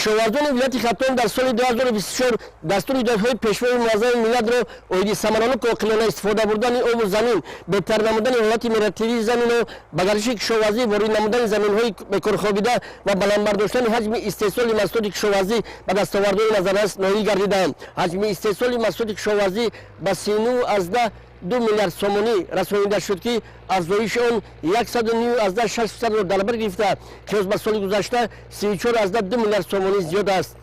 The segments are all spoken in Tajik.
Кишоварзони вилояти Хатлон дар соли 2024 дастури ҳидоятҳои Пешвои Муаззами миллатро оиди самараноку оқилона истифода бурдани обу замин, беҳтар намудани ҳолати мелиоративии заминҳо, ба гардиши кишоварзӣ ворид намудани заминҳои бекорхобида ва баланд бардоштани ҳаҷми истеҳсоли маҳсулоти кишоварзӣ ба дастовардҳои назаррас ноил гардиданд. Ҳаҷми истеҳсоли маҳсулоти кишоварзӣ ба 39,2 миллиард сомонӣ расонида шуд, ки афзоиши он 109,6 фисадро дар бар гирифта, қиёс ба соли гузашта 34,2 миллиард сомонӣ зиёд аст.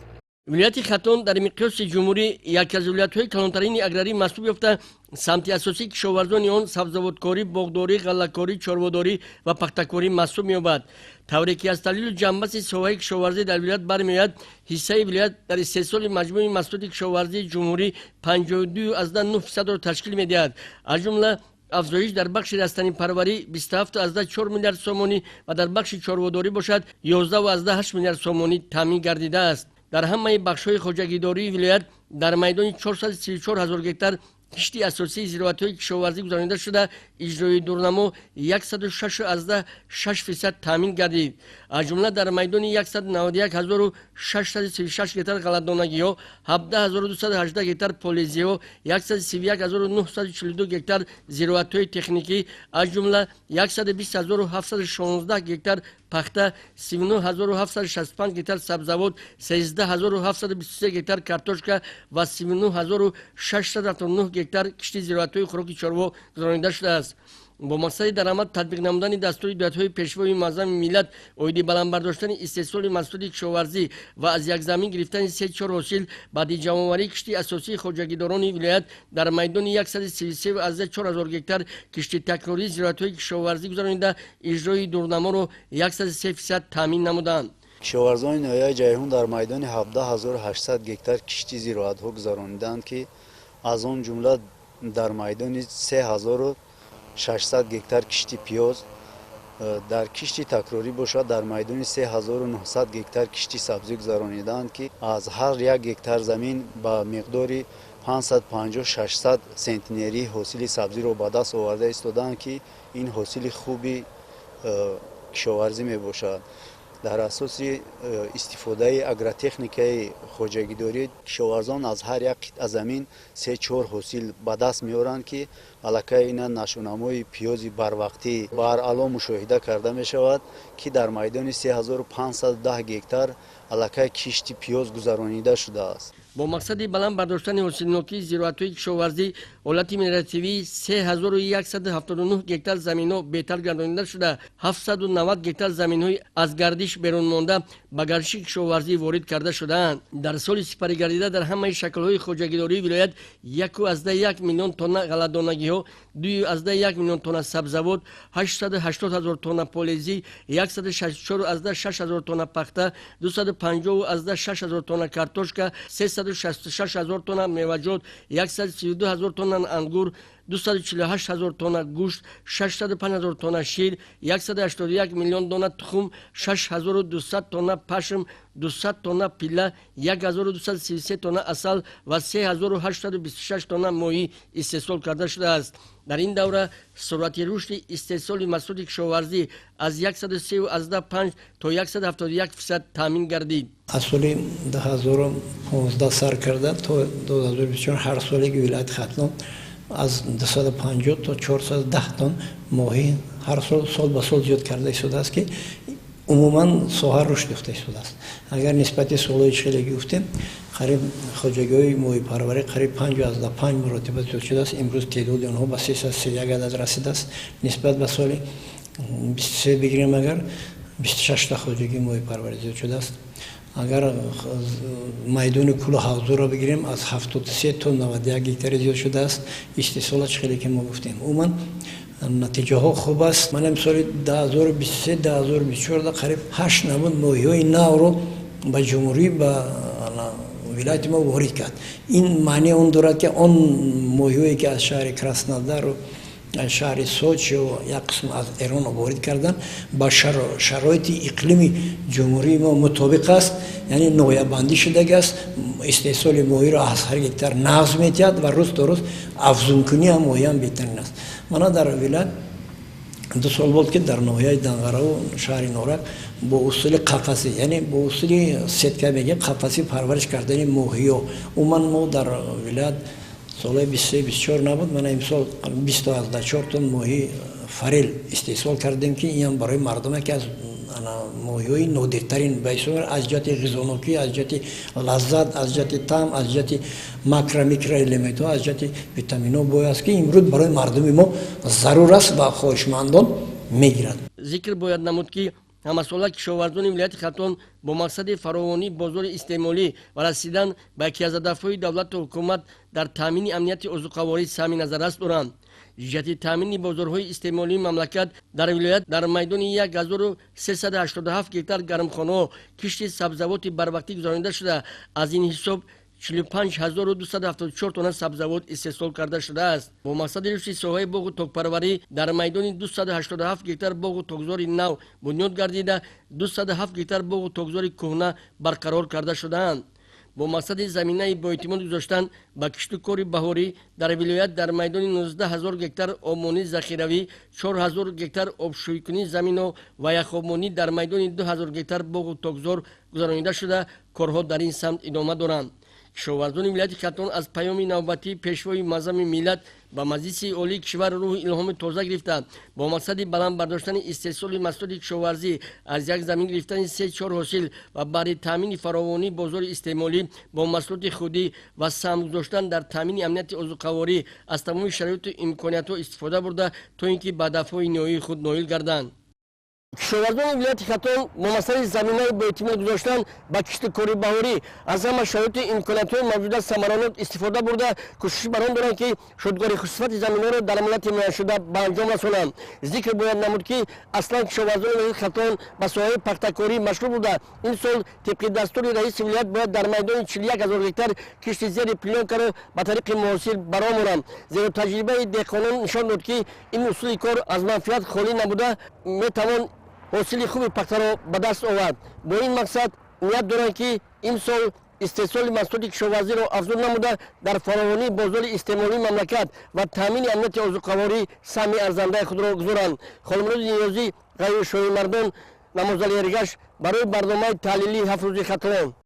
Вилояти Хатлон дар миқёси ҷумҳурӣ яке аз вилоятҳои калонтарини аграрӣ маҳсуб ёфта, самти асосии кишоварзони он сабзавоткорӣ, боғдорӣ, ғаллакорӣ, чорводорӣ ва пахтакорӣ маҳсуб меёбад. Тавре ки аз таҳлилу ҷамъбасти соҳаи кишоварзӣ дар вилоят бармеояд, ҳиссаи вилоят дар истеҳсоли маҷмӯи маҳсулоти кишоварзии ҷумҳурӣ 52,9 фисадро ташкил медиҳад. Аз ҷумла афзоиш дар бахши растанипарварӣ 27,4 миллиард сомонӣ ва дар бахши чорводорӣ бошад, 11,8 миллиард сомонӣ таъмин гардидааст. Дар ҳамаи бахшҳои хоҷагидории вилоят дар майдони 434 ҳазор гектар кишти асосии зироатҳои кишоварзӣ гузаронида шуда, иҷрои дурнамо 106,6 фисад таъмин гардид. Аз ҷумла дар майдони 191 636 гектар ғалладонагиҳо, 17 218 гектар полезиҳо, 131 942 гектар зироатҳои техникӣ, аз ҷумла 120 716 гектар пахта, 39 765 гектар сабзавот, 13 723 гектар картошка ва 39 679 гектар кишти зироатҳои хӯроки чорво гузаронида шудааст. Бо мақсади дар амал татбиқ намудани дастури ҳидоятҳои Пешвои Муаззами миллат оиди баланд бардоштани истеҳсоли маҳсулоти кишоварзӣ ва аз як замин гирифтани се-чор ҳосил, баъди ҷамъоварии кишти асосии хоҷагидорони вилоят дар майдони 133,4 ҳазор гектар кишти такрории зироатҳои кишоварзӣ гузаронида, иҷрои дурнаморо 103 фисад таъмин намуданд. Кишоварзони ноҳияи Ҷайҳун дар майдони 17 800 гектар кишти зироатҳо гузаронидаанд, ки аз он ҷумла дар майдони 3600 гектар кишти пиёз, дар кишти такрорӣ бошад, дар майдони 3900 гектар кишти сабзӣ гузаронидаанд, ки аз ҳар як гектар замин ба миқдори 550-600 сентнерӣ ҳосили сабзиро ба даст оварда истодаанд, ки ин ҳосили хуби кишоварзӣ мебошад. Дар асоси истифодаи агротехникаи хоҷагидорӣ кишоварзон аз ҳар як қитъа замин се-чор ҳосил ба даст меоранд, ки аллакай ина нашъунамои пиёзи барвақтӣ баръало мушоҳида карда мешавад, ки дар майдони 3510 гектар аллакай кишти пиёз гузаронида шудааст. Бо мақсади баланд бардоштани ҳосилнокии зироатҳои кишоварзӣ, ҳолати мелиоративии 3179 гектар заминҳо беҳтар гардонида шуда, 790 гектар заминҳои аз гардиш берун монда ба гардиши кишоварзӣ ворид карда шудаанд. Дар соли сипаригардида дар ҳамаи шаклҳои хоҷагидории вилоят 1,1 миллион тонна ғалладонагиҳо, 2,1 миллион тонна сабзавот, 880 ҳазор тонна полезӣ, 164,6 ҳазор тонна пахта, 250,6 ҳазор тонна картошка, 366 ҳазор тонна меваҷот, 132 ҳазор тонна ангур, 248 ҳазор тонна гӯшт, 605 ҳазор тонна шир, 181 миллион дона тухм, 6200 тонна пашм, 200 тонна пилла, 1233 тонна асал ва 3826 тонна моҳӣ истеҳсол карда шудааст. Дар ин давра суръати рушди истеҳсоли маҳсулоти кишоварзӣ аз 103,5 то 171 фисад таъмин гардид. Аз соли 2015 сар карда то 2024 ҳар солеги вилояти Хатлон аз 250 то 410 тонн моҳӣ ҳар сол, сол ба сол зиёд карда истодааст, ки умуман соҳа рушд ёфта истодааст. Агар нисбати солҳои чихелеги гуфтем, қариб хоҷагиҳои моҳипарварӣ қариб 5,5 маротиба зиёд шудааст. Имрӯз теъдоди онҳо ба 331 адад расидааст. Нисбат ба соли 23 бигирем агар, 26та хоҷагии моҳипарварӣ зиёд шудааст. Агар майдони кӯлу ҳавзуро бигирем, аз 73 то 91 гектари зиёд шудааст. Истеҳсола чихеле ки мо гуфтем, умуман натиҷаҳо хуб аст. Манам соли 2023, 2024 қариб ҳашт намуд моҳиҳои навро ба ҷумҳурӣ, ба вилояти мо ворид кард. Ин маънии он дорад, ки он моҳиҳое, ки аз шаҳри Краснодару шаҳри Сочи, як қисм аз Эрон ворид кардан, ба шароити иқлими ҷумҳурии мо мутобиқ аст, яъне ноҳиябандӣ шудагӣ аст. Истеҳсоли моҳиро аз ҳар гектар нағз метиҳад ва рӯз то рӯз афзункунӣ ҳам моҳиам беҳтарин аст. Мана, дар вилоят 2 сол буд, ки дар ноҳияи Данғараву шаҳри Норак Бо усули қафасӣ, яъне бо усули сетка мегӯем, қафасӣ парвариш кардани моҳиё. Умуман, мо дар вилоят солҳои 23, 24 набуд, мана имсол 20,4 тонн моҳии форель истеҳсол кардем, ки инам барои мардум яке аз моҳиҳои нодиртарин ба ҳисоб, аз ҷиҳати ғизонокӣ, аз ҷиҳати лаззат, аз ҷиҳати таъм, аз ҷиҳати макро, микроэлементҳо, аз ҷиҳати витаминҳо бой аст, ки имрӯз барои мардуми мо зарур аст ва хоҳишмандон мегирад. Зикр бояд намуд, ки ҳамасола кишоварзони вилояти Хатлон бо мақсади фаровонии бозори истеъмолӣ ва расидан ба яке аз ҳадафҳои давлату ҳукумат дар таъмини амнияти озуқаворӣ саҳми назаррас доранд. Ҷиҳати таъмини бозорҳои истеъмолии мамлакат дар вилоят дар майдони 1387 гектар гармхонаҳо кишти сабзавоти барвақтӣ гузаронида шуда, аз ин ҳисоб 45 274 тонна сабзавот истеҳсол карда шудааст. Бо мақсади рушди соҳаи боғу токпарварӣ дар майдони 287 гектар боғу токзори нав бунёд гардида, 207 гектар боғу токзори кӯҳна барқарор карда шудаанд. Бо мақсади заминаи боэътимод гузоштан ба кишту кори баҳорӣ дар вилоят дар майдони 19 ҳазор гектар обмонии захиравӣ, 4 ҳазор гектар обшӯйкунии заминҳо ва яхобмонӣ дар майдони 2 ҳазор гектар боғу токзор гузаронида шуда, корҳо дар ин самт идома доранд. Кишоварзони вилояти Хатлон аз паёми навбатии Пешвои муаззами миллат ба Маҷлиси Олии кишвар рӯҳу илҳоми тоза гирифта, бо мақсади баланд бардоштани истеҳсоли маҳсулоти кишоварзӣ, аз як замин гирифтани се чор ҳосил ва баҳри таъмини фаровонии бозори истеъмолӣ бо маҳсулоти худӣ ва саҳм гузоштан дар таъмини амнияти озуқаворӣ аз тамоми шароиту имкониятҳо истифода бурда, то ин ки ба ҳадафҳои ниҳоии худ ноил гарданд. Кишоварзони вилояти Хатлон бо мақсади заминаи боэътимод гузоштан ба кишту кори баҳорӣ аз ҳама шароиту имкониятҳои мавҷуда самаранок истифода бурда, кӯшиш бар он доранд, ки шудгори хусусияти заминҳоро дар муҳлати муайяншуда ба анҷом расонанд. Зикр бояд намуд, ки аслан кишоварзони вилояти Хатлон ба соҳаи пахтакорӣ машғул буда, ин сол тибқи дастури раиси вилоят бояд дар майдони 41 ҳазор гектар кишти зери плёнкаро ба тариқи муосир бароҳ монанд, зеро таҷрибаи деҳқонон нишон дод, ки ин усули кор аз манфиат холӣ набуда, метавон ҳосили хуби пахтаро ба даст овард. Бо ин мақсад ният доранд, ки имсол истеҳсоли маҳсулоти кишоварзиро афзун намуда, дар фаровонии бозори истеъмолии мамлакат ва таъмини амнияти озуқаворӣ саҳми арзандаи худро гузоранд. Холмуроди Ниёзӣ, Ғайюр Шоҳимардон, Намозали Эргаш барои барномаи таҳлилии «Ҳафт рӯзи Хатлон».